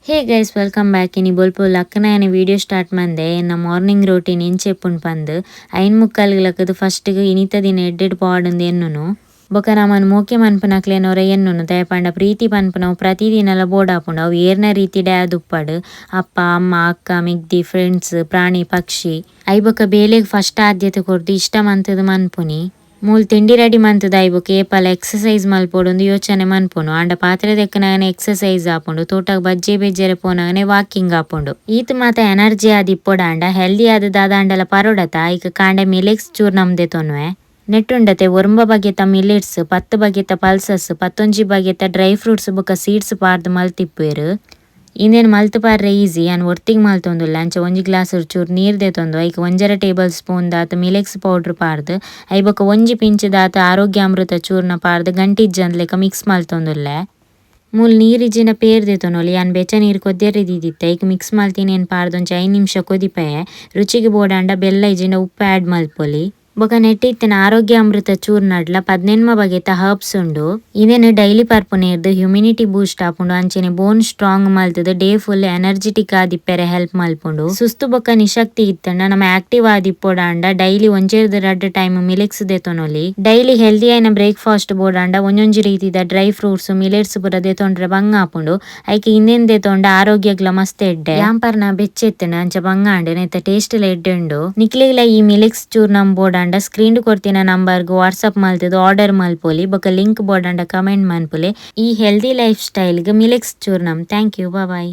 Hey guys, welcome back. ಇನಿ ಬೊಲ್ಪು ಲಕ್ಕನಾಯನ video start ಮಂದೆ. ಎನ್ನ ಮಾರ್ನಿಂಗ್ ರೋಟೀನ್ ಎಂಚೆಪ್ಪುಂಡು ಪಂದ್ 5:45 ಲಕ್ಕದು ಫಸ್ಟ್ಗೆ ಇನಿತ ದಿನ ಎಡ್ಡೆಡ್ ಪಾಡುಂದು ಎನ್ನುನು. ಬೊಕ ನಮನ್ ಮೋಕೆ ಮನ್ಪುನಕ್ಲೆನೊರ ಎನ್ನುನು. ದಾಯೆ ಪ್ರೀತಿ ಪನ್ಪುನವು ಪ್ರತಿದಿನಲ ಬೋಡಾಪುಂಡು. ಅವು ಏರ್ನ ರೀತಿಡೆ ಆದುಪ್ಪಡು, ಅಪ್ಪ, ಅಮ್ಮ, ಅಕ್ಕ, ಮೆಗ್ದಿ, ಫ್ರೆಂಡ್ಸ್, ಪ್ರಾಣಿ, ಪಕ್ಷಿ. I ಬೊಕ ಬೇಲೆಗ್ ಫಸ್ಟ್ ಆದ್ಯತೆ ಕೊರ್ದು ಇಷ್ಟ ಮಂತುದು ಮನ್ಪುನಿ. ಮೂಲು ತಿಂಡಿ ರೆಡಿ ಮಂತುದು I ಬೊಕ ಏಪಲ ಎಕ್ಸಸೈಸ್ ಮಲ್ಪೊಡುಂದು ಯೋಚನೆ ಮನ್ಪುನು. ಆಂಡ ಪಾತ್ರೆ ದೆಕ್ಕುನಗನೆ ಎಕ್ಸಸೈಸ್ ಆಪುಂಡು, ತೋಟಗ್ ಬಜ್ಜೆ ಬೆಜ್ಜೆರೆ ಪೋನಗನೆ ವಾಕಿಂಗ್ ಆಪುಂಡು. ಈತ್ ಮಾತ ಎನರ್ಜಿ ಆದಿಪ್ಪೊಡಾಂಡ ಹೆಲ್ದಿ ಆದ್ ದಾದಾಂಡಲ ಪರೊಡತ. ಐಕ್ ಕಾಂಡೆ ಮಿಲೆಕ್ಸ್ ಚೂರ್ಣಂ ದೆತೊನುವೆ. ನೆಟ್ಟುಂಡತೆ 9 ಬಗೆತ ಮಿಲೆಟ್ಸ್, 10 ಬಗೆತ ಪಲ್ಸಸ್, 11 ಬಗೆತ ಡ್ರೈ ಫ್ರೂಟ್ಸ್ ಬೊಕ ಸೀಡ್ಸ್ ಪಾಡ್ದ್ ಮಲ್ತಿಪ್ಪುವೆರ್. ಇಂದೆನ್ ಮಲ್ತ್ ಪಾರ್ರೆ ಈಸಿ. ಯಾನ್ ಒರ್ತಿಗ್ ಮಲ್ತೊಂದುಲ್ಲೆ. ಅಂಚ ಒಂಜಿ ಗ್ಲಾಸ್ ಚೂರು ನೀರ್ ದೆತೊಂದು ಐಕ್ 1.5 ಟೇಬಲ್ ಸ್ಪೂನ್ ದಾತ್ ಮಿಲೆಕ್ಸ್ ಪೌಡರ್ ಪಾಡ್ದ್, I ಬೊಕ 1 ಪಿಂಚ್ ದಾತ್ ಆರೋಗ್ಯಾಮೃತ ಚೂರ್ಣ ಪಾಡ್ದ್ ಗಂಟಿಜ್ಜಂದ್ಲೆಕ ಮಿಕ್ಸ್ ಮಲ್ತೊಂದುಲ್ಲೆ. ಮೂಲು ನೀರ್ ಇಜ್ಜಿಂಡ ಪೇರ್ ದೆತೊನೊಲಿ. ಯಾನ್ ಬೆಚ್ಚ ನೀರ್ ಕೊದ್ಯರೆ ದೀದಿತ್ತೆ. ಐಕ್ ಮಿಕ್ಸ್ ಮಲ್ತಿನೇನ್ ಪಾಡ್ದ್ ಒಂಜಿ 5 ನಿಮಿಷ ಕೊದಿಪಯೆ. ರುಚಿಗ್ ಬೋಡಾಂಡ ಬೆಲ್ಲ ಇಜ್ಜಿಂಡ ಉಪ್ಪು ಆಡ್ ಮಲ್ಪೊಲಿ. ಬೊಕ ನೆಟ್ಟ್ ಇತ್ತಿನ ಆರೋಗ್ಯಾಮೃತ ಚೂರ್ಣಡ್ಲ 18 ಬಗೆತ ಹರ್ಬ್ಸ್ ಉಂಡು. ಇಂದೆನ್ ಡೈಲಿ ಪರ್ಪುನೇರ್ದ್ ಹ್ಯುಮಿನಿಟಿ ಬೂಸ್ಟ್ ಆಪುಂಡು. ಅಂಚನೆ ಬೋನ್ ಸ್ಟ್ರಾಂಗ್ ಮಲ್ತುದು day full energetic ಆದಿಪ್ಪೆರೆ help ಮಲ್ಪುಂಡು. ಸುಸ್ತು ಬೊಕ ನಿಶಕ್ತಿ ಇತ್ತಂಡ ನಮ ಆಕ್ಟಿವ್ ಆದಿಪ್ಪೊಡಾಂಡ ಡೈಲಿ 1 ರ್ದ್ 2 ಟೈಮ್ ಮಿಲೆಕ್ಸ್ ದೆತೊನೊಲಿ. ಡೈಲಿ ಹೆಲ್ದಿ ಆಯಿನ ಬ್ರೇಕ್ಫಾಸ್ಟ್ ಬೋಡಾಂಡ ಒಂಜೊಂಜಿ ರೀತಿದ dry fruits, millets ಪೂರ ದೆತೊಂಡ್ರೆ ಬಂಗ ಆಪುಂಡು. ಐಕ್ ಇಂದೆನ್ ದೆತೊಂಡ ಆರೋಗ್ಯಗ್ಲ ಮಸ್ತ್ ಎಡ್ಡೆ. ಯಾಂಪರ್ನ ಬೆಚ್ಚ ಇತ್ತುಂಡು, ಅಂಚ ಬಂಗ ಆಂಡ್. ನೆತ್ತ ಟೇಸ್ಟ್ ಲ ಎಡ್ಡೆ ಉಂಡು. ನಿಕ್ಲೆಗ್ಲ ಈ ಮಿಲೆಕ್ಸ್ ಚೂರ್ಣಂ ಬೋಡಾಂಡ ಸ್ಕ್ರೀನ್ ಕೊರ್ತಿನ ನಂಬರ್ ಗ್ ವಾಟ್ಸ್ಆಪ್ ಮಲ್ತುದು ಆರ್ಡರ್ ಮಲ್ಪೊಲಿ. ಬೊಕ ಲಿಂಕ್ ಬೋಡಾಂಡ ಕಮೆಂಟ್ ಮನ್ಪುಲೆ. ಈ healthy life style ಗ್ ಮಿಲೆಕ್ಸ್ ಚೂರ್ಣಂ. Thank you, bye.